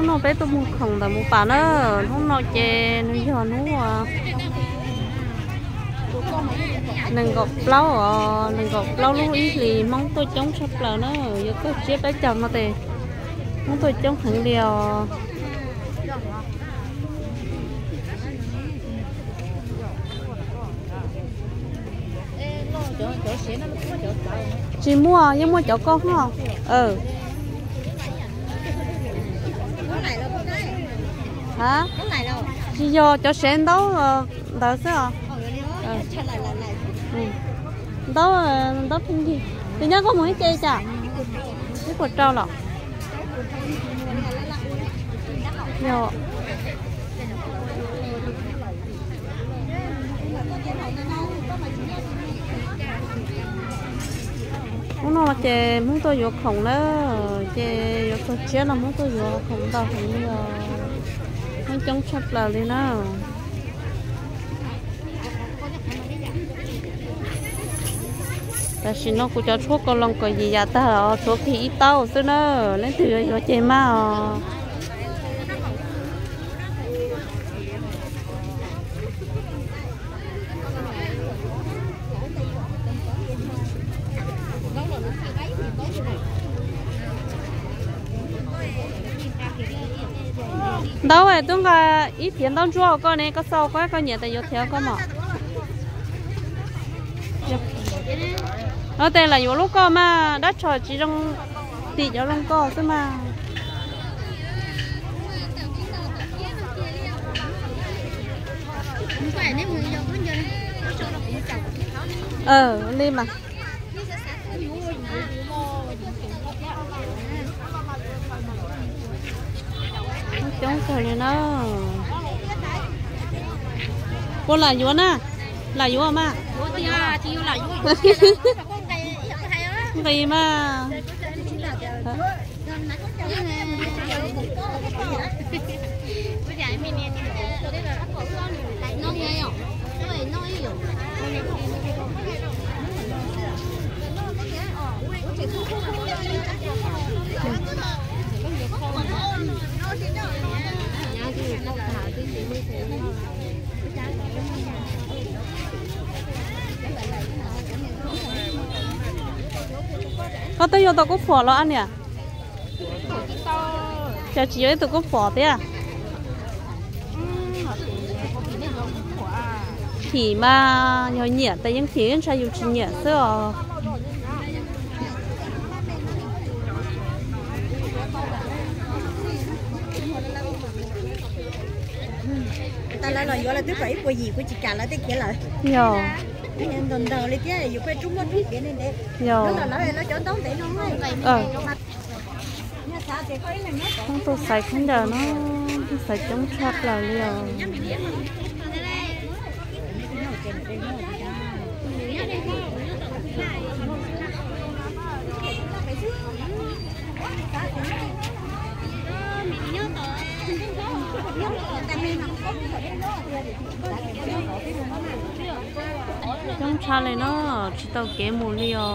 No peb tuaj mus khoom ntawm mus pam na, hnub no ces nws yog hnub nees nkaum plaub os, nees nkaum plaub lub ib hlis Hmoob tuaj coob tshaj plaws na, yuav txog tsiab peb caug no ces Hmoob tuaj coob heev li os. Tsis muaj, yeej muaj cov koj hos. Ha, tsis yog, cov sev ntaub ntawd xwb os. Ntaub, ntaub pheej yig. Tus nyob koj mus ib ce cas? Ib puas rau los? Yog. Hnub no ces Hmoob tuaj yuav khoom na, ces yuav txog tsiab no Hmoob tuaj yuav khoom ntau heev li os. Hmoob coob tshaj plaws li na. Tam sim no kuv cov tshuab kaus loos kaum yim yam tag los tshuav kiag ib taub xwb na, leej twg yuav yuav ces mag os. Ntaub, twb nqa ib phiav ntaub ntsuab koj ne, koj xauj koj, koj nyiam tes yuav thiav koj mom. Ua tes lam yuav lub koj mas, dab tsho tsis zoo, tim cov zoo koj xwb mas. Li mas. Coob kawg li na. Puas lam yuav na? Lam yuav mas. Nqis mas. Koj twb yuav tau kuj phuam los a niam? Cas tsis yuav ib tug kuj phuam thiab? Phim mas yog nyiam tes yeej phim, ntshai yus tsis nyiam xwb os. Tas lawv los yuav lawv twb kom ib puas yim, kuv tsis kam lawv tej khiav lawm. Yog. Ntaus ntaus li thiab yus pheej rub muaj rub khiav ntev ntev. Yog. Lawv los lawv cov ntaub ntev no. Hmoob tuaj xaiv khaub ncaws no, tuaj xaiv coob tshaj plaws li os. Coob tshaj li no, tsis tau kev mus li os.